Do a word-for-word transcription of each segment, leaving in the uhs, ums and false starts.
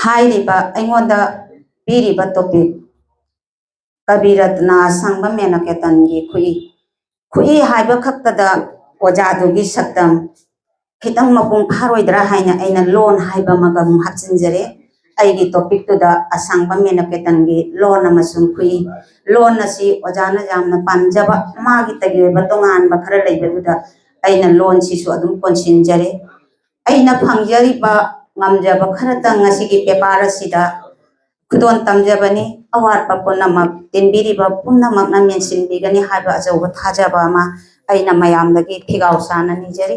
ꯍꯥꯏꯔꯤꯕ ꯑꯩꯉꯣꯟꯗ ꯄꯤꯔꯤꯕ topic, ꯀꯕꯤ ꯔꯠꯅ ꯑꯁꯥꯡꯕ ꯃꯦꯅꯀꯦꯇꯟꯒꯤ ꯈꯨꯏ꯫ ꯈꯨꯏ ꯍꯥꯏꯕ ꯈꯛꯇꯗ ꯑꯣꯖꯥꯗꯨꯒꯤ ꯁꯛꯇꯝ ꯈꯤꯇꯪ ꯃꯄꯨꯡ ꯐꯥꯔꯣꯏꯗ꯭ꯔꯥ ꯍꯥꯏꯅ ꯑꯩꯅ ꯂꯣꯟ ꯍꯥꯏꯕ ꯑꯃꯒ ꯑꯃꯨꯛ ꯍꯥꯞꯆꯤꯟꯖꯔꯦ꯫ ꯑꯩꯒꯤ topicꯇꯨꯗ ꯑꯁꯥꯡꯕ ꯃꯦꯅꯀꯦꯇꯟꯒꯤ ꯂꯣꯟ ꯑꯃꯁꯨꯡ ꯈꯨꯏ꯫ ꯂꯣꯟ ꯑꯁꯤ ꯑꯣꯖꯥꯅ ꯌꯥꯝꯅ ꯄꯥꯝꯖꯕ, ꯃꯥꯒꯤ ꯇꯒꯤ ꯑꯣꯏꯕ ꯇꯣꯉꯥꯟꯕ ꯈꯔ ꯂꯩꯕꯗꯨꯗ ꯑꯩꯅ ꯂꯣꯟꯁꯤꯁꯨ ꯑꯗꯨꯝ ꯀꯣꯟꯁꯤꯟꯖꯔꯦ꯫ ꯑꯩꯅ ꯐꯪꯖꯔꯤꯕ ꯉꯝꯖꯕ ꯈꯔꯇꯪ ꯉꯁꯤꯒꯤ paper ꯑꯁꯤꯗ ꯈꯨꯗꯣꯜ ꯇꯝꯖꯕꯅꯤ꯫ ꯑꯋꯥꯠꯄ ꯄꯨꯝꯅꯃꯛ ꯇꯤꯟꯕꯤꯔꯤꯕ ꯄꯨꯝꯅꯃꯛꯅ ꯃꯦꯟꯁꯤꯟꯕꯤꯒꯅꯤ ꯍꯥꯏꯕ ꯑꯆꯧꯕ ꯊꯥꯖꯕ ꯑꯃ ꯑꯩꯅ ꯃꯌꯥꯝꯗꯒꯤ ꯐꯤꯒꯥꯎ ꯁꯥꯅ ꯅꯤꯖꯔꯤ꯫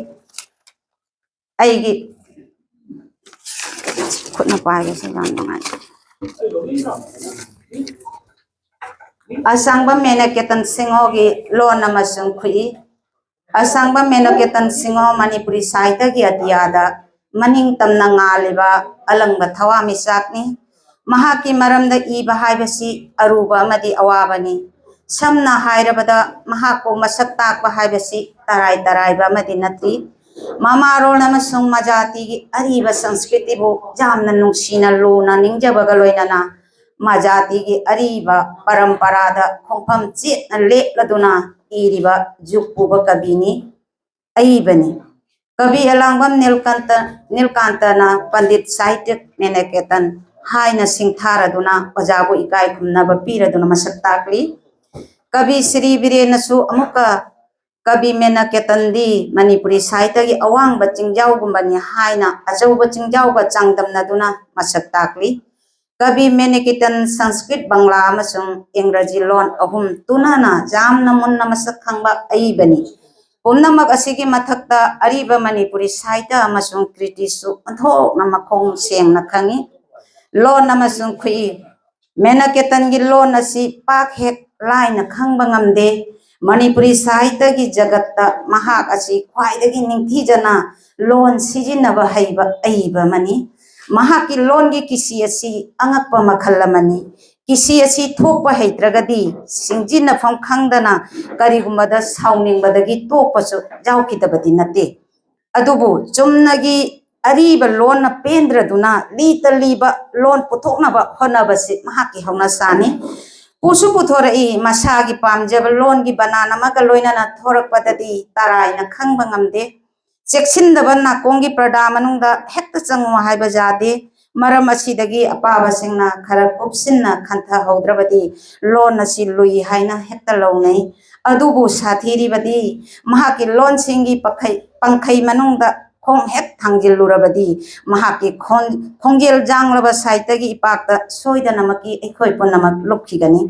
ꯑꯩꯒꯤ ꯈꯨꯠꯅ ꯄꯥꯏꯕꯁꯦ ꯌꯥꯝ ꯅꯨꯡꯉꯥꯏ꯫ ꯑꯁꯥꯡꯕ ꯃꯦꯅꯀꯦꯇꯟ ꯁꯤꯡꯍꯒꯤ ꯂꯣꯟ ꯑꯃꯁꯨꯡ ꯈꯨꯏ꯫ ꯑꯁꯥꯡꯕ ꯃꯦꯅꯀꯦꯇꯟ ꯁꯤꯡꯍ ꯃꯅꯤꯄꯨꯔꯤ ꯁꯥꯍꯤꯇ꯭ꯌꯒꯤ ꯑꯇꯤꯌꯥꯗ ꯃꯅꯤꯡ ꯇꯝꯅ ꯉꯥꯜꯂꯤꯕ ꯑꯂꯪꯕ ꯊꯋꯥꯟꯃꯤꯆꯥꯛꯅꯤ꯫ ꯃꯍꯥꯛꯀꯤ ꯃꯔꯝꯗ ꯏꯕ ꯍꯥꯏꯕꯁꯤ ꯑꯔꯨꯕ ꯑꯃꯗꯤ ꯑꯋꯥꯕꯅꯤ꯫ ꯁꯝꯅ ꯍꯥꯏꯔꯕꯗ, ꯃꯍꯥꯛꯄꯨ ꯃꯁꯛ ꯇꯥꯛꯄ ꯍꯥꯏꯕꯁꯤ ꯇꯔꯥꯏ ꯇꯔꯥꯏꯕ ꯑꯃꯗꯤ ꯅꯠꯇ꯭ꯔꯤ꯫ ꯃꯃꯥꯔꯣꯜ ꯑꯃꯁꯨꯡ ꯃꯖꯥꯇꯤꯒꯤ ꯑꯔꯤꯕ ꯁꯪꯁꯀ꯭ꯔꯤꯇꯤꯕꯨ ꯌꯥꯝꯅ ꯅꯨꯡꯁꯤꯅ ꯂꯨꯅ ꯅꯤꯡꯖꯕꯒ ꯂꯣꯏꯅꯅ ꯃꯖꯥꯇꯤꯒꯤ ꯑꯔꯤꯕ ꯄꯔꯝꯄꯔꯥꯗ ꯈꯣꯡꯐꯝ ꯆꯦꯠꯅ ꯂꯦꯞꯂꯗꯨꯅ ꯏꯔꯤꯕ ꯖꯨꯛ ꯄꯨꯕ ꯀꯕꯤꯅꯤ, ꯑꯏꯕꯅꯤ꯫ ꯀꯕꯤ ꯑꯂꯥꯡꯕꯝ ꯅꯤꯜꯀꯥꯟꯇ, ꯅꯤꯜꯀꯥꯟꯇꯅ ꯄꯟꯗꯤꯠ ꯁꯥꯍꯤꯇ꯭ꯌ ꯃꯦꯅꯀꯦꯇꯟ ꯍꯥꯏꯅ ꯁꯤꯡꯊꯥꯔꯗꯨꯅ ꯑꯣꯖꯥꯕꯨ ꯏꯀꯥꯏ ꯈꯨꯝꯅꯕ ꯄꯤꯔꯗꯨꯅ ꯃꯁꯛ ꯇꯥꯛꯂꯤ꯫ ꯀꯕꯤ ꯁ꯭ꯔꯤ ꯕꯤꯔꯦꯟꯅꯁꯨ ꯑꯃꯨꯛꯀ ꯀꯕꯤ ꯃꯦꯅꯀꯦꯇꯟꯗꯤ ꯃꯅꯤꯄꯨꯔꯤ ꯁꯥꯍꯤꯇ꯭ꯌꯒꯤ ꯑꯋꯥꯡꯕ ꯆꯤꯡꯖꯥꯎꯒꯨꯝꯕꯅꯤ ꯍꯥꯏꯅ ꯑꯆꯧꯕ ꯆꯤꯡꯖꯥꯎꯒ ꯆꯥꯡꯗꯝꯅꯗꯨꯅ ꯃꯁꯛ ꯇꯥꯛꯂꯤ꯫ ꯀꯕꯤ ꯃꯦꯅꯀꯦꯇꯟ ꯁꯪꯁꯀ꯭ꯔꯤꯠ, ꯕꯪꯂꯥ ꯑꯃꯁꯨꯡ ꯏꯪꯒ꯭ꯔꯖꯤ ꯂꯣꯟ ꯑꯍꯨꯝ ꯇꯨꯅꯅ ꯌꯥꯝꯅ ꯃꯨꯟꯅ ꯃꯁꯛ ꯈꯪꯕ ꯑꯏꯕꯅꯤ꯫ ꯄꯨꯝꯅꯃꯛ ꯑꯁꯤꯒꯤ ꯃꯊꯛꯇ ꯑꯔꯤꯕ ꯃꯅꯤꯄꯨꯔꯤ ꯁꯥꯍꯤꯇ꯭ꯌ ꯑꯃꯁꯨꯡ ꯀ꯭ꯔꯤꯇꯤꯁꯨ ꯑꯣꯟꯊꯣꯛꯅ ꯃꯈꯣꯡ ꯁꯦꯡꯅ ꯈꯪꯏ꯫ ꯂꯣꯟ ꯑꯃꯁꯨꯡ ꯈꯨꯠꯏ꯫ ꯃꯦꯅꯀꯦꯇꯟꯒꯤ ꯂꯣꯟ ꯑꯁꯤ ꯄꯥꯛ ꯍꯦꯛ ꯂꯥꯏꯅ ꯈꯪꯕ ꯉꯝꯗꯦ꯫ ꯃꯅꯤꯄꯨꯔꯤ ꯁꯥꯍꯤꯇ꯭ꯌꯒꯤ ꯖꯒꯠꯇ ꯃꯍꯥꯛ ꯑꯁꯤ ꯈ꯭ꯋꯥꯏꯗꯒꯤ ꯅꯤꯡꯊꯤꯖꯅ ꯂꯣꯟ ꯁꯤꯖꯤꯟꯅꯕ ꯍꯩꯕ ꯑꯏꯕ ꯑꯃꯅꯤ꯫ ꯃꯍꯥꯛꯀꯤ ꯂꯣꯟꯒꯤ ꯀꯤꯁꯤ ꯑꯁꯤ ꯑꯉꯛꯄ ꯃꯈꯜ ꯑꯃꯅꯤ꯫ ꯀꯤꯁꯤ ꯑꯁꯤ ꯊꯣꯛꯄ ꯍꯩꯇ꯭ꯔꯒꯗꯤ ꯁꯤꯡꯖꯤꯟꯅꯐꯝ ꯈꯪꯗꯅ ꯀꯔꯤꯒꯨꯝꯕꯗ ꯁꯥꯎꯅꯤꯡꯕꯗꯒꯤ ꯇꯣꯛꯄꯁꯨ ꯌꯥꯎꯈꯤꯗꯕꯗꯤ ꯅꯠꯇꯦ꯫ ꯑꯗꯨꯕꯨ ꯆꯨꯝꯅꯒꯤ ꯑꯔꯤꯕ ꯂꯣꯟꯅ ꯄꯦꯟꯗ꯭ꯔꯗꯨꯅ ꯂꯤꯇ ꯂꯤꯕ ꯂꯣꯟ ꯄꯨꯊꯣꯛꯅꯕ ꯍꯣꯠꯅꯕꯁꯤ ꯃꯍꯥꯛꯀꯤ ꯍꯧꯅꯁꯥꯅꯤ꯫ ꯄꯨꯁꯨ ꯄꯨꯊꯣꯔꯛꯏ, ꯃꯁꯥꯒꯤ ꯄꯥꯝꯖꯕ ꯂꯣꯟꯒꯤ ꯕꯅꯥꯟ ꯑꯃꯒ ꯂꯣꯏꯅꯅ ꯊꯣꯔꯛꯄꯗꯗꯤ ꯇꯔꯥꯏꯅ ꯈꯪꯕ ꯉꯝꯗꯦ꯫ ꯆꯦꯛꯁꯤꯟꯗꯕ ꯅꯥꯀꯣꯡꯒꯤ ꯄꯔꯗꯥ ꯃꯅꯨꯡꯗ ꯍꯦꯛꯇ ꯆꯪꯉꯨ ꯍꯥꯏꯕ ꯌꯥꯗꯦ꯫ ꯃꯔꯝ ꯑꯁꯤꯗꯒꯤ ꯑꯄꯥꯕꯁꯤꯡꯅ ꯈꯔ ꯀꯨꯞꯁꯤꯟꯅ ꯈꯟꯊꯍꯧꯗ꯭ꯔꯕꯗꯤ ꯂꯣꯟ ꯑꯁꯤ ꯂꯨꯏ ꯍꯥꯏꯅ ꯍꯦꯛꯇ ꯂꯧꯅꯩ꯫ ꯑꯗꯨꯕꯨ ꯁꯥꯊꯤꯔꯤꯕꯗꯤ ꯃꯍꯥꯛꯀꯤ ꯂꯣꯟꯁꯤꯡꯒꯤ ꯄꯈꯩ-, ꯄꯪꯈꯩ ꯃꯅꯨꯡꯗ ꯈꯣꯡ ꯍꯦꯛ ꯊꯥꯡꯖꯤꯜꯂꯨꯔꯕꯗꯤ ꯃꯍꯥꯛꯀꯤ ꯈꯣꯟ-, ꯈꯣꯡꯖꯦꯜ ꯖꯥꯡꯂꯕ ꯁꯥꯍꯤꯇ꯭ꯌꯒꯤ ꯏꯄꯥꯛꯇ ꯁꯣꯏꯗꯅꯃꯛꯀꯤ ꯑꯩꯈꯣꯏ ꯄꯨꯝꯅꯃꯛ ꯂꯨꯞꯈꯤꯒꯅꯤ꯫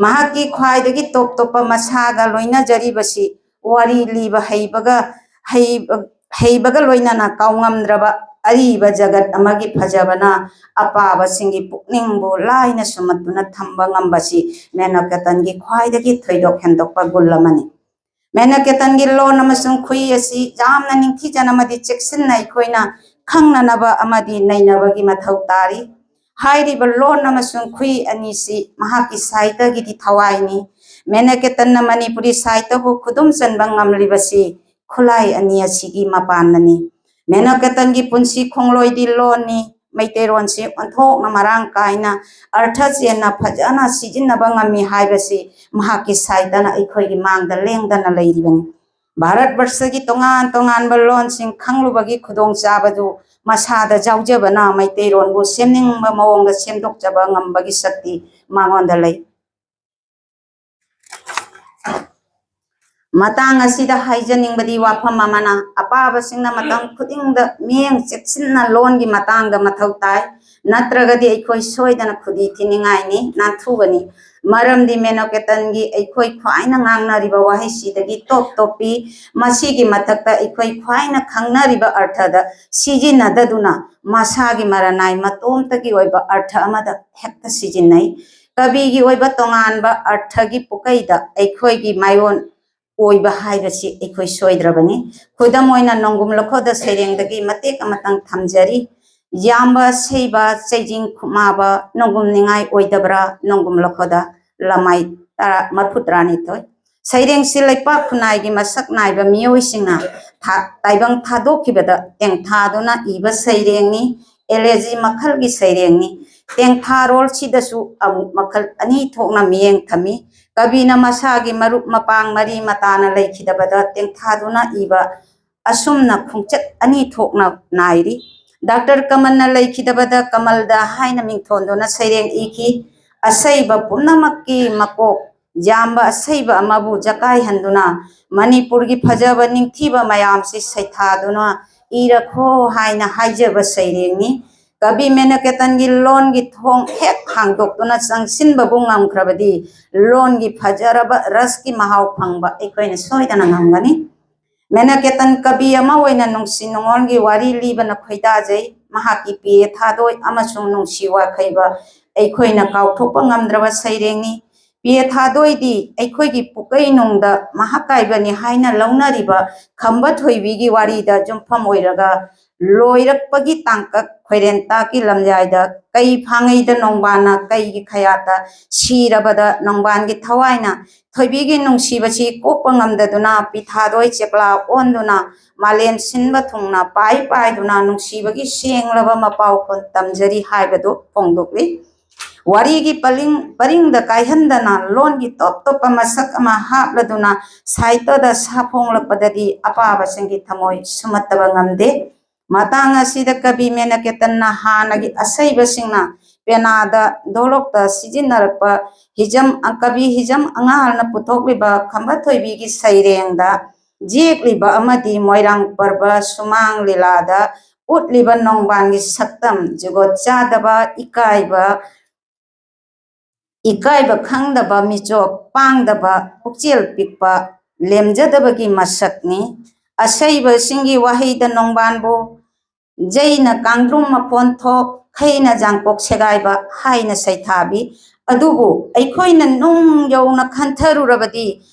ꯃꯍꯥꯛꯀꯤ ꯈ꯭ꯋꯥꯏꯗꯒꯤ ꯇꯣꯞ ꯇꯣꯞꯄ ꯃꯁꯥꯒ ꯂꯣꯏꯅꯖꯔꯤꯕꯁꯤ ꯋꯥꯔꯤ ꯂꯤꯕ ꯍꯩꯕꯒ, ꯍꯩꯕ-, ꯍꯩꯕꯒ ꯂꯣꯏꯅꯅ ꯀꯥꯎꯉꯝꯗ꯭ꯔꯕ ꯑꯔꯤꯕ ꯖꯒꯠ ꯑꯃꯒꯤ ꯐꯖꯕꯅ ꯑꯄꯥꯕꯁꯤꯡꯒꯤ ꯄꯨꯛꯅꯤꯡꯕꯨ ꯂꯥꯏꯅ ꯁꯨꯝꯍꯠꯇꯨꯅ ꯊꯝꯕ ꯉꯝꯕꯁꯤ ꯃꯦꯅꯣꯀꯦꯇꯟꯒꯤ ꯈ꯭ꯋꯥꯏꯗꯒꯤ ꯊꯣꯏꯗꯣꯛ ꯍꯦꯟꯗꯣꯛꯄ ꯒꯨꯜ ꯑꯃꯅꯤ꯫ ꯃꯦꯅꯣꯀꯦꯇꯟꯒꯤ ꯂꯣꯟ ꯑꯃꯁꯨꯡ ꯈꯨꯏ ꯑꯁꯤ ꯌꯥꯝꯅ ꯅꯤꯡꯊꯤꯖꯅ ꯑꯃꯗꯤ ꯆꯦꯛꯁꯤꯟꯅ ꯑꯩꯈꯣꯏꯅ ꯈꯪꯅꯅꯕ ꯑꯃꯗꯤ ꯅꯩꯅꯕꯒꯤ ꯃꯊꯧ ꯇꯥꯔꯤ꯫ ꯍꯥꯏꯔꯤꯕ ꯂꯣꯟ ꯑꯃꯁꯨꯡ ꯈꯨꯏ ꯑꯅꯤꯁꯤ ꯃꯍꯥꯛꯀꯤ ꯁꯥꯍꯤꯇ꯭ꯌꯒꯤꯗꯤ ꯊꯋꯥꯏꯅꯤ꯫ ꯃꯦꯅꯣꯀꯦꯇꯟꯅ ꯃꯅꯤꯄꯨꯔꯤ ꯁꯥꯍꯤꯇ꯭ꯌꯕꯨ ꯈꯨꯗꯨꯝ ꯆꯟꯕ ꯉꯝꯂꯤꯕꯁꯤ ꯈꯨꯠꯂꯥꯏ ꯑꯅꯤ ꯑꯁꯤꯒꯤ ꯃꯄꯥꯟꯅꯅꯤ꯫ ꯃꯦꯅꯣꯀꯦꯇꯟꯒꯤ ꯄꯨꯟꯁꯤ ꯈꯣꯡꯂꯣꯏꯗꯤ ꯂꯣꯟꯅꯤ꯫ ꯃꯩꯇꯩꯔꯣꯟꯁꯤ ꯑꯣꯟꯊꯣꯛꯅ ꯃꯔꯥꯡ ꯀꯥꯏꯅ ꯑꯔꯊ ꯆꯦꯟꯅ ꯐꯖꯅ ꯁꯤꯖꯤꯟꯅꯕ ꯉꯝꯃꯤ ꯍꯥꯏꯕꯁꯤ ꯃꯍꯥꯛꯀꯤ ꯁꯥꯍꯤꯇ꯭ꯌꯅ ꯑꯩꯈꯣꯏꯒꯤ ꯃꯥꯡꯗ ꯂꯦꯡꯗꯅ ꯂꯩꯔꯤꯕꯅꯤ꯫ ꯚꯥꯔꯠ ꯕꯔꯁꯒꯤ ꯇꯣꯉꯥꯟ ꯇꯣꯉꯥꯟꯕ ꯂꯣꯟꯁꯤꯡ ꯈꯪꯂꯨꯕꯒꯤ ꯈꯨꯗꯣꯡꯆꯥꯕꯗꯨ ꯃꯁꯥꯗ ꯌꯥꯎꯖꯕꯅ ꯃꯩꯇꯩꯔꯣꯟꯕꯨ ꯁꯦꯝꯅꯤꯡꯕ ꯃꯑꯣꯡꯗ ꯁꯦꯝꯗꯣꯛꯆꯕ ꯉꯝꯕꯒꯤ ꯁꯛꯇꯤ ꯃꯉꯣꯟꯗ ꯂꯩ꯫ ꯃꯇꯥꯡ ꯑꯁꯤꯗ ꯍꯥꯏꯖꯅꯤꯡꯕꯗꯤ ꯋꯥꯐꯝ ꯑꯃꯅ, ꯑꯄꯥꯕꯁꯤꯡꯅ ꯃꯇꯝ ꯈꯨꯗꯤꯡꯗ ꯃꯤꯠꯌꯦꯡ ꯆꯦꯛꯁꯤꯟꯅ ꯂꯣꯟꯒꯤ ꯃꯇꯥꯡꯗ ꯃꯊꯧ ꯇꯥꯏ, ꯅꯠꯇ꯭ꯔꯒꯗꯤ ꯑꯩꯈꯣꯏ ꯁꯣꯏꯗꯅ ꯈꯨꯗꯤ ꯊꯤꯅꯤꯡꯉꯥꯏꯅꯤ, ꯅꯥꯟꯊꯨꯒꯅꯤ꯫ ꯃꯔꯝꯗꯤ ꯃꯦꯅꯣꯀꯦꯇꯟꯒꯤ ꯑꯩꯈꯣꯏ ꯈ꯭ꯋꯥꯏꯅ ꯉꯥꯡꯅꯔꯤꯕ ꯋꯥꯍꯩꯁꯤꯗꯒꯤ ꯇꯣꯞ ꯇꯣꯞꯄꯤ꯫ ꯃꯁꯤꯒꯤ ꯃꯊꯛꯇ ꯑꯩꯈꯣꯏ ꯈ꯭ꯋꯥꯏꯅ ꯈꯪꯅꯔꯤꯕ ꯑꯔꯊꯗ ꯁꯤꯖꯤꯟꯅꯗꯗꯨꯅ ꯃꯁꯥꯒꯤ ꯃꯔꯅꯥꯏ ꯃꯇꯣꯝꯇꯒꯤ ꯑꯣꯏꯕ ꯑꯔꯊ ꯑꯃꯗ ꯍꯦꯛꯇ ꯁꯤꯖꯤꯟꯅꯩ꯫ ꯀꯕꯤꯒꯤ ꯑꯣꯏꯕ ꯇꯣꯉꯥꯟꯕ ꯑꯔꯊꯒꯤ ꯄꯨꯀꯩꯗ ꯑꯩꯈꯣꯏꯒꯤ ꯃꯥꯏꯑꯣꯟ ꯑꯣꯏꯕ ꯍꯥꯏꯕꯁꯤ ꯑꯩꯈꯣꯏ ꯁꯣꯏꯗ꯭ꯔꯕꯅꯤ꯫ ꯈꯨꯗꯝ ꯑꯣꯏꯅ ꯅꯣꯡꯒꯨꯝ ꯂꯈꯣꯗ ꯁꯩꯔꯦꯡꯗꯒꯤ ꯃꯇꯦꯛ ꯑꯃꯇꯪ ꯊꯝꯖꯔꯤ꯫ ꯌꯥꯝꯕ ꯁꯩꯕ ꯆꯩꯖꯤꯡ ꯈꯨꯃꯥꯕ ꯅꯣꯡꯒꯨꯝ ꯅꯤꯡꯉꯥꯏ ꯑꯣꯏꯗꯕ꯭ꯔꯥ ꯅꯣꯡꯒꯨꯝ ꯂꯈꯣꯗ ꯂꯃꯥꯏ ꯇꯔꯥ, ꯃꯔꯐꯨ ꯇꯔꯥꯅꯤꯊꯣꯏ꯫ ꯁꯩꯔꯦꯡꯁꯤ ꯂꯩꯄꯥꯛ ꯈꯨꯟꯅꯥꯏꯒꯤ ꯃꯁꯛ ꯅꯥꯏꯕ ꯃꯤꯑꯣꯏꯁꯤꯡꯅ ꯊꯥ-, ꯇꯥꯏꯕꯪ ꯊꯥꯗꯣꯛꯈꯤꯕꯗ ꯇꯦꯡꯊꯥꯗꯨꯅ ꯏꯕ ꯁꯩꯔꯦꯡꯅꯤ꯫ ꯑꯦꯂꯦꯖꯤ ꯃꯈꯜꯒꯤ ꯁꯩꯔꯦꯡꯅꯤ꯫ ꯇꯦꯡꯊꯥꯔꯣꯜꯁꯤꯗꯁꯨ ꯑꯃꯨꯛ ꯃꯈꯜ ꯑꯅꯤ ꯊꯣꯛꯅ ꯃꯤꯠꯌꯦꯡ ꯊꯝꯃꯤ꯫ ꯀꯕꯤꯅ ꯃꯁꯥꯒꯤ ꯃꯔꯨꯞ ꯃꯄꯥꯡ ꯃꯔꯤ ꯃꯇꯥꯅ ꯂꯩꯈꯤꯗꯕꯗ ꯇꯦꯡꯊꯥꯗꯨꯅ ꯏꯕ ꯑꯁꯨꯝꯅ ꯈꯣꯡꯆꯠ ꯑꯅꯤ ꯊꯣꯛꯅ ꯅꯥꯏꯔꯤ꯫ ꯗꯥꯛꯇꯔ ꯀꯃꯜꯅ ꯂꯩꯈꯤꯗꯕꯗ ꯀꯃꯜꯗ ꯍꯥꯏꯅ ꯃꯤꯡꯊꯣꯟꯗꯨꯅ ꯁꯩꯔꯦꯡ ꯏꯈꯤ꯫ ꯑꯁꯩꯕ ꯄꯨꯝꯅꯃꯛꯀꯤ ꯃꯀꯣꯛ ꯌꯥꯝꯕ ꯑꯁꯩꯕ ꯑꯃꯕꯨ ꯖꯀꯥꯏꯍꯟꯗꯨꯅ ꯃꯅꯤꯄꯨꯔꯒꯤ ꯐꯖꯕ ꯅꯤꯡꯊꯤꯕ ꯃꯌꯥꯝꯁꯤ ꯁꯩꯊꯥꯗꯨꯅ ꯏꯔꯈꯣ ꯍꯥꯏꯅ ꯍꯥꯏꯖꯕ ꯁꯩꯔꯦꯡꯅꯤ꯫ ꯀꯕꯤ ꯃꯦꯅꯀꯦꯇꯟꯒꯤ ꯂꯣꯟꯒꯤ ꯊꯣꯡ ꯍꯦꯛ ꯍꯥꯡꯗꯣꯛꯇꯨꯅ ꯆꯪꯁꯤꯟꯕꯕꯨ ꯉꯝꯈ꯭ꯔꯕꯗꯤ ꯂꯣꯟꯒꯤ ꯐꯖꯔꯕ ꯔꯁꯀꯤ ꯃꯍꯥꯎ ꯐꯪꯕ ꯑꯩꯈꯣꯏꯅ ꯁꯣꯏꯗꯅ ꯉꯝꯒꯅꯤ꯫ ꯃꯦꯅꯀꯦꯇꯟ ꯀꯕꯤ ꯑꯃ ꯑꯣꯏꯅ ꯅꯨꯡꯁꯤ ꯅꯨꯡꯉꯣꯜꯒꯤ ꯋꯥꯔꯤ ꯂꯤꯕꯅ ꯈꯣꯏꯗꯥꯖꯩ꯫ ꯃꯍꯥꯛꯀꯤ ꯄꯤꯌꯦ ꯊꯥꯗꯣꯏ ꯑꯃꯁꯨꯡ ꯅꯨꯡꯁꯤ ꯋꯥꯈꯩꯕ ꯑꯩꯈꯣꯏꯅ ꯀꯥꯎꯊꯣꯛꯄ ꯉꯝꯗ꯭ꯔꯕ ꯁꯩꯔꯦꯡꯅꯤ꯫ ꯄꯤꯌꯦ ꯊꯥꯗꯣꯏꯗꯤ ꯑꯩꯈꯣꯏꯒꯤ ꯄꯨꯀꯩꯅꯨꯡꯗ ꯃꯍꯥꯛꯀꯥꯏꯕꯅꯤ ꯍꯥꯏꯅ ꯂꯧꯅꯔꯤꯕ ꯈꯝꯕ ꯊꯣꯏꯕꯤꯒꯤ ꯋꯥꯔꯤꯗ ꯌꯨꯝꯐꯝ ꯑꯣꯏꯔꯒ ꯂꯣꯏꯔꯛꯄꯒꯤ ꯇꯥꯡꯀꯛ ꯈꯣꯏꯔꯦꯟ ꯇꯥꯛꯀꯤ ꯂꯝꯌꯥꯏꯗ ꯀꯩ ꯐꯥꯉꯩꯗ ꯅꯣꯡꯕꯥꯟꯅ ꯀꯩꯒꯤ ꯈꯌꯥꯠꯇ ꯁꯤꯔꯕꯗ ꯅꯣꯡꯕꯥꯟꯒꯤ ꯊꯋꯥꯏꯅ ꯊꯣꯏꯕꯤꯒꯤ ꯅꯨꯡꯁꯤꯕꯁꯤ ꯀꯣꯛꯄ ꯉꯝꯗꯗꯨꯅ ꯄꯤꯊꯥꯗꯣꯏ ꯆꯦꯛꯂꯥ ꯑꯣꯟꯗꯨꯅ ꯃꯥꯂꯦꯝ ꯁꯤꯟꯕ ꯊꯨꯡꯅ ꯄꯥꯏ ꯄꯥꯏꯗꯨꯅ ꯅꯨꯡꯁꯤꯕꯒꯤ ꯁꯦꯡꯂꯕ ꯃꯄꯥꯎ ꯈꯣꯟ ꯇꯝꯖꯔꯤ ꯍꯥꯏꯕꯗꯨ ꯐꯣꯡꯗꯣꯛꯂꯤ꯫ ꯋꯥꯔꯤꯒꯤ ꯄꯔꯤꯡ, ꯄꯔꯤꯡꯗ ꯀꯥꯏꯍꯟꯗꯅ ꯂꯣꯟꯒꯤ ꯇꯣꯞ ꯇꯣꯞꯄ ꯃꯁꯛ ꯑꯃ ꯍꯥꯞꯂꯗꯨꯅ ꯁꯥꯍꯤꯇ꯭ꯌꯗ ꯁꯥꯐꯣꯡꯂꯛꯄꯗꯗꯤ ꯑꯄꯥꯕꯁꯤꯡꯒꯤ ꯊꯃꯣꯏ ꯁꯨꯝꯍꯠꯇꯕ ꯉꯝꯗꯦ꯫ ꯃꯇꯥꯡ ꯑꯁꯤꯗ ꯀꯕꯤ ꯃꯦꯅꯀꯦꯇꯟꯅ ꯍꯥꯟꯅꯒꯤ ꯑꯁꯩꯕꯁꯤꯡꯅ ꯄꯦꯅꯥꯗ, ꯙꯣꯂꯣꯛꯇ ꯁꯤꯖꯤꯟꯅꯔꯛꯄ ꯍꯤꯖꯝ, ꯀꯕꯤ ꯍꯤꯖꯝ ꯑꯉꯥꯜꯅ ꯄꯨꯊꯣꯛꯂꯤꯕ ꯈꯝꯕ ꯊꯣꯏꯕꯤꯒꯤ ꯁꯩꯔꯦꯡꯗ ꯌꯦꯛꯂꯤꯕ ꯑꯃꯗꯤ ꯃꯣꯏꯔꯥꯡ ꯄꯔꯕ ꯁꯨꯃꯥꯡ ꯂꯤꯂꯥꯗ ꯎꯠꯂꯤꯕ ꯅꯣꯡꯕꯥꯟꯒꯤ ꯁꯛꯇꯝ, ꯖꯨꯒꯣꯠ ꯆꯥꯗꯕ, ꯏꯀꯥꯏꯕ, ꯏꯀꯥꯏꯕ ꯈꯪꯗꯕ, ꯃꯤꯆꯣꯞ ꯄꯥꯡꯗꯕ, ꯄꯨꯛꯆꯦꯜ ꯄꯤꯛꯄ, ꯂꯦꯝꯖꯗꯕꯒꯤ ꯃꯁꯛꯅꯤ꯫ ꯑꯁꯩꯕꯁꯤꯡꯒꯤ ꯋꯥꯍꯩꯗ ꯅꯣꯡꯕꯥꯟꯕꯨ ꯖꯩꯅ ꯀꯥꯡꯗ꯭ꯔꯨꯝ ꯃꯈꯣꯟ ꯊꯣꯛ, ꯈꯩꯅ ꯖꯥꯡꯀꯣꯛ ꯁꯦꯒꯥꯏꯕ ꯍꯥꯏꯅ ꯁꯩꯊꯥꯕꯤ꯫ ꯑꯗꯨꯕꯨ ꯑꯩꯈꯣꯏꯅ ꯅꯨꯡ ꯌꯧꯅ ꯈꯟꯊꯔꯨꯔꯕꯗꯤ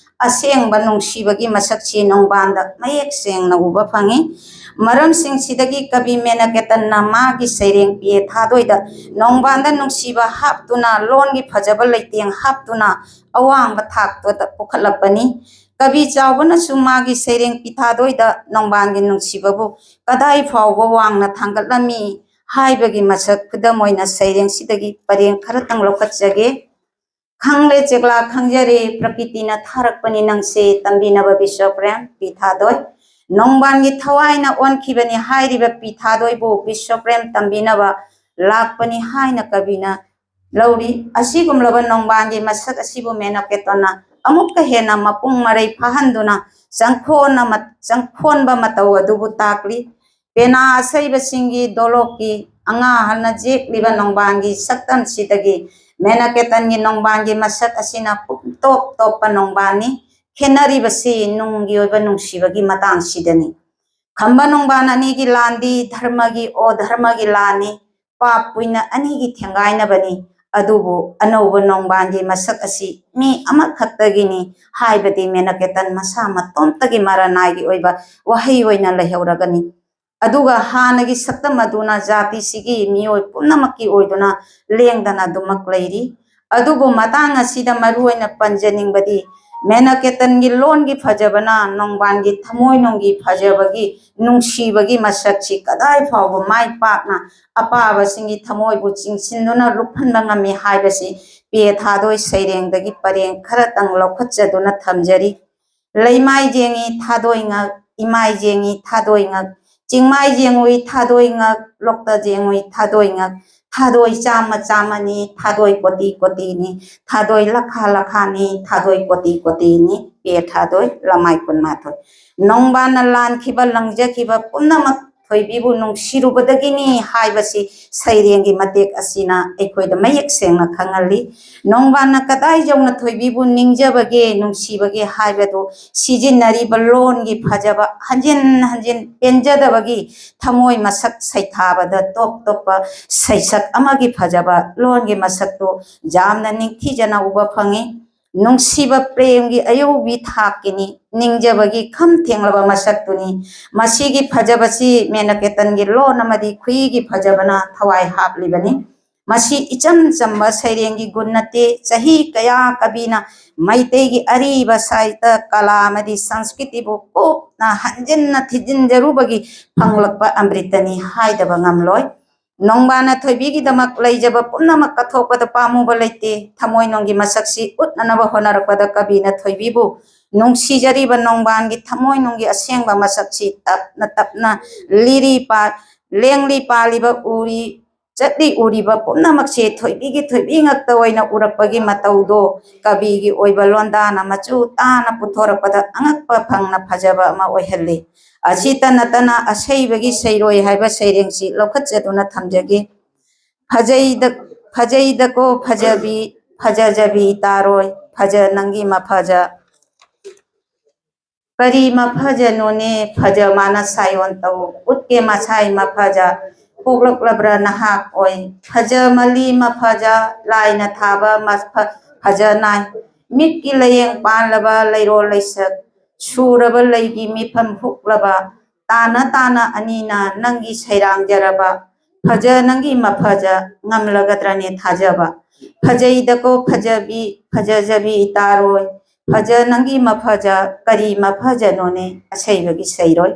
ꯑꯁꯦꯡꯕ ꯅꯨꯡꯁꯤꯕꯒꯤ ꯃꯁꯛꯁꯤ ꯅꯣꯡꯕꯥꯟꯗ ꯃꯌꯦꯛ ꯁꯦꯡꯅ ꯎꯕ ꯐꯪꯏ꯫ ꯃꯔꯝꯁꯤꯡꯁꯤꯗꯒꯤ ꯀꯕꯤ ꯃꯦꯅꯀꯦꯇꯟꯅ ꯃꯥꯒꯤ ꯁꯩꯔꯦꯡ ꯄꯤꯌꯦ ꯊꯥꯗꯣꯏꯗ ꯅꯣꯡꯕꯥꯟꯗ ꯅꯨꯡꯁꯤꯕ ꯍꯥꯞꯇꯨꯅ, ꯂꯣꯟꯒꯤ ꯐꯖꯕ ꯂꯩꯇꯦꯡ ꯍꯥꯞꯇꯨꯅ ꯑꯋꯥꯡꯕ ꯊꯥꯛꯇꯨꯗ ꯄꯨꯈꯠꯂꯛꯄꯅꯤ꯫ ꯀꯕꯤ ꯆꯥꯎꯕꯅꯁꯨ ꯃꯥꯒꯤ ꯁꯩꯔꯦꯡ ꯄꯤꯊꯥꯗꯣꯏꯗ ꯅꯣꯡꯕꯥꯟꯒꯤ ꯅꯨꯡꯁꯤꯕꯕꯨ ꯀꯗꯥꯏ ꯐꯥꯎꯕ ꯋꯥꯡꯅ ꯊꯥꯡꯒꯠꯂꯝꯃꯤ ꯍꯥꯏꯕꯒꯤ ꯃꯁꯛ ꯈꯨꯗꯝ ꯑꯣꯏꯅ ꯁꯩꯔꯦꯡꯁꯤꯗꯒꯤ ꯄꯔꯦꯡ ꯈꯔꯇꯪ ꯂꯧꯈꯠꯆꯒꯦ꯫ "ꯈꯪꯂꯦ ꯆꯦꯛꯂꯥ ꯈꯪꯖꯔꯦ, ꯄ꯭ꯔꯀꯤꯇꯤꯅ ꯊꯥꯔꯛꯄꯅꯤ ꯅꯪꯁꯦ ꯇꯝꯕꯤꯅꯕ ꯕꯤꯁ꯭ꯋꯄ꯭ꯔꯦꯝ ꯄꯤꯊꯥꯗꯣꯏ꯫ ꯅꯣꯡꯕꯥꯟꯒꯤ ꯊꯋꯥꯏꯅ ꯑꯣꯟꯈꯤꯕꯅꯤ ꯍꯥꯏꯔꯤꯕ ꯄꯤꯊꯥꯗꯣꯏꯕꯨ ꯕꯤꯁ꯭ꯋꯄ꯭ꯔꯦꯝ ꯇꯝꯕꯤꯅꯕ ꯂꯥꯛꯄꯅꯤ" ꯍꯥꯏꯅ ꯀꯕꯤꯅ ꯂꯧꯔꯤ꯫ ꯑꯁꯤꯒꯨꯝꯂꯕ ꯅꯣꯡꯕꯥꯟꯒꯤ ꯃꯁꯛ ꯑꯁꯤꯕꯨ ꯃꯦꯅꯀꯦꯇꯟꯅ ꯑꯃꯨꯛꯀ ꯍꯦꯟꯅ ꯃꯄꯨꯡ ꯃꯔꯩ ꯐꯥꯍꯟꯗꯨꯅ ꯆꯪꯈꯣꯟꯅ ꯃ-, ꯆꯪꯈꯣꯟꯕ ꯃꯇꯧ ꯑꯗꯨꯕꯨ ꯇꯥꯛꯂꯤ꯫ ꯄꯦꯅꯥ ꯑꯁꯩꯕꯁꯤꯡꯒꯤ ꯗꯣꯂꯣꯛꯀꯤ ꯑꯉꯥ ꯍꯜꯅ ꯌꯦꯛꯂꯤꯕ ꯅꯣꯡꯕꯥꯟꯒꯤ ꯁꯛꯇꯝꯁꯤꯗꯒꯤ ꯃꯦꯅꯀꯦꯇꯟꯒꯤ ꯅꯣꯡꯕꯥꯟꯒꯤ ꯃꯁꯛ ꯑꯁꯤꯅ ꯄꯨꯡꯇꯣꯞ ꯇꯣꯞꯄ ꯅꯣꯡꯕꯥꯟꯅꯤ꯫ ꯈꯦꯠꯅꯔꯤꯕꯁꯤ ꯅꯨꯡꯒꯤ ꯑꯣꯏꯕ ꯅꯨꯡꯁꯤꯕꯒꯤ ꯃꯇꯥꯡꯁꯤꯗꯅꯤ꯫ "ꯈꯝꯕ ꯅꯣꯡꯕꯥꯟ ꯑꯅꯤꯒꯤ ꯂꯥꯟꯗꯤ ꯙꯔꯃꯒꯤ, ꯑꯣ ꯙꯔꯃꯒꯤ ꯂꯥꯟꯅꯤ꯫ ꯄꯥꯞ ꯄꯨꯏꯅ ꯑꯅꯤꯒꯤ ꯊꯦꯡꯒꯥꯏꯅꯕꯅꯤ꯫ ꯑꯗꯨꯕꯨ ꯑꯅꯧꯕ ꯅꯣꯡꯕꯥꯟꯒꯤ ꯃꯁꯛ ꯑꯁꯤ ꯃꯤ ꯑꯃꯈꯛꯇꯒꯤꯅꯤ" ꯍꯥꯏꯕꯗꯤ ꯃꯦꯅꯀꯦꯇꯟ ꯃꯁꯥ ꯃꯇꯣꯝꯇꯒꯤ ꯃꯔꯅꯥꯏꯒꯤ ꯑꯣꯏꯕ ꯋꯥꯍꯩ ꯑꯣꯏꯅ ꯂꯩꯍꯧꯔꯒꯅꯤ꯫ ꯑꯗꯨꯒ ꯍꯥꯟꯅꯒꯤ ꯁꯛꯇꯝ ꯑꯗꯨꯅ ꯖꯥꯇꯤꯁꯤꯒꯤ ꯃꯤꯑꯣꯏ ꯄꯨꯝꯅꯃꯛꯀꯤ ꯑꯣꯏꯗꯨꯅ ꯂꯦꯡꯗꯅ ꯑꯗꯨꯃꯛ ꯂꯩꯔꯤ꯫ ꯑꯗꯨꯕꯨ ꯃꯇꯥꯡ ꯑꯁꯤꯗ ꯃꯔꯨꯑꯣꯏꯅ ꯄꯟꯖꯅꯤꯡꯕꯗꯤ ꯃꯦꯅꯀꯦꯇꯟꯒꯤ ꯂꯣꯟꯒꯤ ꯐꯖꯕꯅ ꯅꯣꯡꯕꯥꯟꯒꯤ ꯊꯃꯣꯏꯅꯨꯡꯒꯤ ꯐꯖꯕꯒꯤ, ꯅꯨꯡꯁꯤꯕꯒꯤ ꯃꯁꯛꯁꯤ ꯀꯗꯥꯏ ꯐꯥꯎꯕ ꯃꯥꯏ ꯄꯥꯛꯅ ꯑꯄꯥꯕꯁꯤꯡꯒꯤ ꯊꯃꯣꯏꯕꯨ ꯆꯤꯡꯁꯤꯟꯗꯨꯅ ꯂꯨꯞꯍꯟꯕ ꯉꯝꯃꯤ ꯍꯥꯏꯕꯁꯤ ꯄꯦ ꯊꯥꯗꯣꯏ ꯁꯩꯔꯦꯡꯗꯒꯤ ꯄꯔꯦꯡ ꯈꯔꯇꯪ ꯂꯧꯈꯠꯆꯗꯨꯅ ꯊꯝꯖꯔꯤ꯫ "ꯂꯩꯃꯥꯏ ꯌꯦꯡꯉꯤ ꯊꯥꯗꯣꯏꯉꯛ, ꯏꯃꯥꯏ ꯌꯦꯡꯉꯤ ꯊꯥꯗꯣꯏꯉꯛ, ꯆꯤꯡꯃꯥꯏ ꯌꯦꯡꯉꯨꯏ ꯊꯥꯗꯣꯏꯉꯛ, ꯂꯣꯛꯇ ꯌꯦꯡꯉꯨꯏ ꯊꯥꯗꯣꯏꯉꯛ, ꯊꯥꯗꯣꯏ ꯆꯥꯝꯃ ꯆꯥꯝꯃꯅꯤ, ꯊꯥꯗꯣꯏ ꯀꯣꯇꯤ ꯀꯣꯇꯤꯅꯤ, ꯊꯥꯗꯣꯏ ꯂꯈꯥ ꯂꯈꯥꯅꯤ, ꯊꯥꯗꯣꯏ ꯀꯣꯇꯤ ꯀꯣꯇꯤꯅꯤ", ꯄꯦ ꯊꯥꯗꯣꯏ, ꯂꯃꯥꯏ ꯀꯨꯟꯃꯥꯊꯣꯏ꯫ ꯅꯣꯡꯕꯥꯟꯅ ꯂꯥꯟꯈꯤꯕ, ꯂꯪꯖꯈꯤꯕ ꯄꯨꯝꯅꯃꯛ ꯊꯣꯏꯕꯤꯕꯨ ꯅꯨꯡꯁꯤꯔꯨꯕꯗꯒꯤꯅꯤ ꯍꯥꯏꯕꯁꯤ ꯁꯩꯔꯦꯡꯒꯤ ꯃꯇꯦꯛ ꯑꯁꯤꯅ ꯑꯩꯈꯣꯏꯗ ꯃꯌꯦꯛ ꯁꯦꯡꯅ ꯈꯪꯍꯜꯂꯤ꯫ ꯅꯣꯡꯕꯥꯟꯅ ꯀꯗꯥꯏ ꯌꯧꯅ ꯊꯣꯏꯕꯤꯕꯨ ꯅꯤꯡꯖꯕꯒꯦ, ꯅꯨꯡꯁꯤꯕꯒꯦ ꯍꯥꯏꯕꯗꯨ ꯁꯤꯖꯤꯟꯅꯔꯤꯕ ꯂꯣꯟꯒꯤ ꯐꯖꯕ ꯍꯟꯖꯤꯟ ꯍꯟꯖꯤꯟ ꯄꯦꯟꯖꯗꯕꯒꯤ ꯊꯃꯣꯏ ꯃꯁꯛ ꯁꯩꯊꯥꯕꯗ ꯇꯣꯞ ꯇꯣꯞꯄ ꯁꯩꯁꯛ ꯑꯃꯒꯤ ꯐꯖꯕ ꯂꯣꯟꯒꯤ ꯃꯁꯛꯇꯨ ꯌꯥꯝꯅ ꯅꯤꯡꯊꯤꯖꯅ ꯎꯕ ꯐꯪꯉꯤ꯫ ꯅꯨꯡꯁꯤꯕ ꯄ꯭ꯔꯦꯝꯒꯤ ꯑꯌꯧꯕꯤ ꯊꯥꯛꯀꯤꯅꯤ, ꯅꯤꯡꯖꯕꯒꯤ ꯈꯝ ꯊꯦꯡꯂꯕ ꯃꯁꯛꯇꯨꯅꯤ꯫ ꯃꯁꯤꯒꯤ ꯐꯖꯕꯁꯤ ꯃꯦꯅꯀꯦꯇꯟꯒꯤ ꯂꯣꯟ ꯑꯃꯗꯤ ꯈꯨꯏꯒꯤ ꯐꯖꯕꯅ ꯊꯋꯥꯏ ꯍꯥꯞꯂꯤꯕꯅꯤ꯫ ꯃꯁꯤ ꯏꯆꯝ ꯆꯝꯕ ꯁꯩꯔꯦꯡꯒꯤ ꯒꯨꯟ ꯅꯠꯇꯦ꯫ ꯆꯍꯤ ꯀꯌꯥ ꯀꯕꯤꯅ ꯃꯩꯇꯩꯒꯤ ꯑꯔꯤꯕ ꯁꯥꯍꯤꯇ꯭ꯌ, ꯀꯂꯥ ꯑꯃꯗꯤ ꯁꯪꯁꯀ꯭ꯔꯤꯇꯤꯕꯨ ꯀꯨꯞꯅ ꯍꯟꯖꯤꯟꯅ ꯊꯤꯖꯤꯟꯖꯔꯨꯕꯒꯤ ꯐꯪꯂꯛꯄ ꯑꯃ꯭ꯔꯤꯇꯅꯤ ꯍꯥꯏꯗꯕ ꯉꯝꯂꯣꯏ꯫ ꯅꯣꯡꯕꯥꯟꯅ ꯊꯣꯏꯕꯤꯒꯤꯗꯃꯛ ꯂꯩꯖꯕ ꯄꯨꯝꯅꯃꯛ ꯀꯠꯊꯣꯛꯄꯗ ꯄꯥꯝꯃꯨꯕ ꯂꯩꯇꯦ꯫ ꯊꯃꯣꯏꯅꯨꯡꯒꯤ ꯃꯁꯛꯁꯤ ꯎꯠꯅꯅꯕ ꯍꯣꯠꯅꯔꯛꯄꯗ ꯀꯕꯤꯅ ꯊꯣꯏꯕꯤꯕꯨ ꯅꯨꯡꯁꯤꯖꯔꯤꯕ ꯅꯣꯡꯕꯥꯟꯒꯤ ꯊꯃꯣꯏꯅꯨꯡꯒꯤ ꯑꯁꯦꯡꯕ ꯃꯁꯛꯁꯤ ꯇꯞꯅ ꯇꯞꯅ ꯂꯤꯔꯤ ꯄꯥ-, ꯂꯦꯡꯂꯤ ꯄꯥꯜꯂꯤꯕ ꯎꯔꯤ ꯆꯠꯂꯤ ꯎꯔꯤꯕ ꯄꯨꯝꯅꯃꯛꯁꯦ ꯊꯣꯏꯕꯤꯒꯤ ꯊꯣꯏꯕꯤ ꯉꯛꯇ ꯑꯣꯏꯅ ꯎꯔꯛꯄꯒꯤ ꯃꯇꯧꯗꯣ ꯀꯕꯤꯒꯤ ꯑꯣꯏꯕ ꯂꯣꯟꯗꯥꯅ ꯃꯆꯨ ꯇꯥꯅ ꯄꯨꯊꯣꯔꯛꯄꯗ ꯑꯉꯛꯄ ꯐꯪꯅ ꯐꯖꯕ ꯑꯃ ꯑꯣꯏꯍꯜꯂꯤ꯫ ꯑꯁꯤꯇ ꯅꯠꯇꯅ ꯑꯁꯩꯕꯒꯤ ꯁꯩꯔꯣꯏ ꯍꯥꯏꯕ ꯁꯩꯔꯦꯡꯁꯤ ꯂꯧꯈꯠꯆꯗꯨꯅ ꯊꯝꯖꯒꯦ꯫ ꯐꯖꯩꯗ-, ꯐꯖꯩꯗꯀꯣ ꯐꯖꯕꯤ, ꯐꯖꯖꯕꯤ ꯏꯇꯥꯔꯣꯏ, ꯐꯖ ꯅꯪꯒꯤ ꯃꯐꯖ꯫ ꯀꯔꯤ ꯃꯐꯖꯅꯣꯅꯦ, ꯐꯖ ꯃꯥꯅ ꯁꯥꯏꯑꯣꯟ ꯇꯧ, ꯎꯠꯀꯦ ꯃꯁꯥꯏ ꯃꯐꯖ, ꯄꯣꯛꯂꯛꯂꯕ꯭ꯔꯥ ꯅꯍꯥꯛ ꯑꯣꯏ, ꯐꯖ ꯃꯂꯤ ꯃꯐꯖ, ꯂꯥꯏꯅ ꯊꯥꯕ ꯃꯐ-, ꯐꯖ ꯅꯥꯏ, ꯃꯤꯠꯀꯤ ꯂꯌꯦꯡ ꯄꯥꯟꯂꯕ ꯂꯩꯔꯣꯜ ꯂꯩꯁꯛ, ꯁꯨꯔꯕ ꯂꯩꯒꯤ ꯃꯤꯐꯝ ꯍꯨꯛꯂꯕ, ꯇꯥꯅ ꯇꯥꯅ ꯑꯅꯤꯅ ꯅꯪꯒꯤ ꯁꯩꯔꯥꯡꯖꯔꯕ, ꯐꯖ ꯅꯪꯒꯤ ꯃꯐꯖ, ꯉꯝꯂꯒꯗ꯭ꯔꯅꯦ ꯊꯥꯖꯕ? ꯐꯖꯩꯗꯀꯣ ꯐꯖꯕꯤ, ꯐꯖꯖꯕꯤ ꯏꯇꯥꯔꯣꯏ, ꯐꯖ ꯅꯪꯒꯤ ꯃꯐꯖ, ꯀꯔꯤ ꯃꯐꯖꯅꯣꯅꯦ ꯑꯁꯩꯕꯒꯤ ꯁꯩꯔꯣꯏ?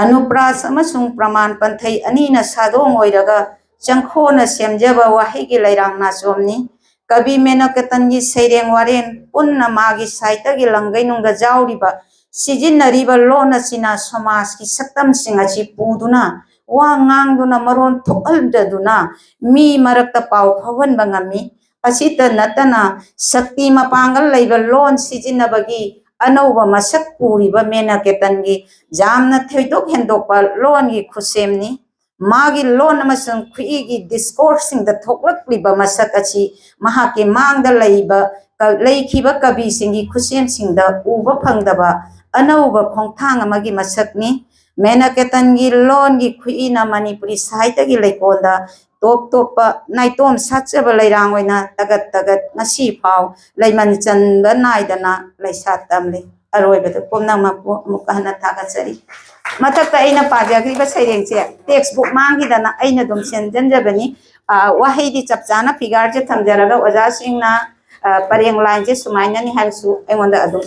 ꯑꯅꯨꯄ꯭ꯔꯥꯁ ꯑꯃꯁꯨꯡ ꯄ꯭ꯔꯃꯥꯟ ꯄꯟꯊꯩ ꯑꯅꯤꯅ ꯁꯥꯗꯣꯡ ꯑꯣꯏꯔꯒ ꯆꯪꯈꯣꯅ ꯁꯦꯝꯖꯕ ꯋꯥꯍꯩꯒꯤ ꯂꯩꯔꯥꯡ ꯅꯥꯆꯣꯝꯅꯤ꯫ ꯀꯕꯤ ꯃꯦꯅꯀꯦꯇꯟꯒꯤ ꯁꯩꯔꯦꯡ ꯋꯥꯔꯦꯡ ꯄꯨꯟꯅ ꯃꯥꯒꯤ ꯁꯥꯍꯤꯇ꯭ꯌꯒꯤ ꯂꯪꯒꯩꯅꯨꯡꯗ ꯌꯥꯎꯔꯤꯕ, ꯁꯤꯖꯤꯟꯅꯔꯤꯕ ꯂꯣꯟ ꯑꯁꯤꯅ ꯁꯃꯥꯖꯀꯤ ꯁꯛꯇꯝꯁꯤꯡ ꯑꯁꯤ ꯄꯨꯗꯨꯅ, ꯋꯥ ꯉꯥꯡꯗꯨꯅ, ꯃꯔꯣꯟ ꯊꯣꯛꯍꯟꯖꯗꯨꯅ ꯃꯤ ꯃꯔꯛꯇ ꯄꯥꯎ ꯐꯥꯎꯍꯟꯕ ꯉꯝꯃꯤ꯫ ꯑꯁꯤꯇ ꯅꯠꯇꯅ ꯁꯛꯇꯤ ꯃꯄꯥꯡꯒꯜ ꯂꯩꯕ ꯂꯣꯟ ꯁꯤꯖꯤꯟꯅꯕꯒꯤ ꯑꯅꯧꯕ ꯃꯁꯛ ꯄꯨꯔꯤꯕ ꯃꯦꯅꯀꯦꯇꯟꯒꯤ ꯌꯥꯝꯅ ꯊꯣꯏꯗꯣꯛ ꯍꯦꯟꯗꯣꯛꯄ ꯂꯣꯟꯒꯤ ꯈꯨꯠꯁꯦꯝꯅꯤ꯫ ꯃꯥꯒꯤ ꯂꯣꯟ ꯑꯃꯁꯨꯡ ꯈꯨꯠꯏꯒꯤ ꯗꯤꯁꯀꯣꯔꯁꯁꯤꯡꯗ ꯊꯣꯛꯂꯛꯂꯤꯕ ꯃꯁꯛ ꯑꯁꯤ ꯃꯍꯥꯛꯀꯤ ꯃꯥꯡꯗ ꯂꯩꯕ ꯀ-, ꯂꯩꯈꯤꯕ ꯀꯕꯤꯁꯤꯡꯒꯤ ꯈꯨꯠꯁꯦꯝꯁꯤꯡꯗ ꯎꯕ ꯐꯪꯗꯕ ꯑꯅꯧꯕ ꯈꯣꯡꯊꯥꯡ ꯑꯃꯒꯤ ꯃꯁꯛꯅꯤ꯫ ꯃꯦꯅꯀꯦꯇꯟꯒꯤ ꯂꯣꯟꯒꯤ ꯈꯨꯠꯏꯅ ꯃꯅꯤꯄꯨꯔꯤ ꯁꯥꯍꯤꯇ꯭ꯌꯒꯤ ꯂꯩꯀꯣꯜꯗ ꯇꯣꯞ ꯇꯣꯞꯄ ꯅꯥꯏꯇꯣꯝ ꯁꯥꯠꯆꯕ ꯂꯩꯔꯥꯡ ꯑꯣꯏꯅ ꯇꯒꯠ ꯇꯒꯠ ꯉꯁꯤ ꯐꯥꯎ ꯂꯩꯃꯟ ꯆꯟꯕ ꯅꯥꯏꯗꯅ ꯂꯩꯁꯥ ꯇꯝꯂꯤ꯫ ꯑꯔꯣꯏꯕꯗ ꯄꯨꯝꯅꯃꯛꯄꯨ ꯑꯃꯨꯛꯀ ꯍꯟꯅ ꯊꯥꯒꯠꯆꯔꯤ꯫ ꯃꯊꯛꯇ ꯑꯩꯅ ꯄꯥꯖꯈ꯭ꯔꯤꯕ ꯁꯩꯔꯦꯡꯁꯦ ꯇꯦꯛꯁ ꯕꯨꯛ ꯃꯥꯡꯈꯤꯗꯅ ꯑꯩꯅ ꯑꯗꯨꯝ ꯁꯦꯝꯖꯤꯟꯖꯕꯅꯤ꯫ ꯑ, ꯋꯥꯍꯩꯗꯤ ꯆꯞ ꯆꯥꯅ ꯐꯤꯒꯔꯁꯦ ꯊꯝꯖꯔꯒ ꯑꯣꯖꯥꯁꯤꯡꯅ, ꯑ, ꯄꯔꯦꯡ ꯂꯥꯏꯟꯁꯦ ꯁꯨꯃꯥꯏꯅꯅꯤ ꯍꯥꯏꯔꯁꯨ ꯑꯩꯉꯣꯟꯗ ꯑꯗꯨꯝ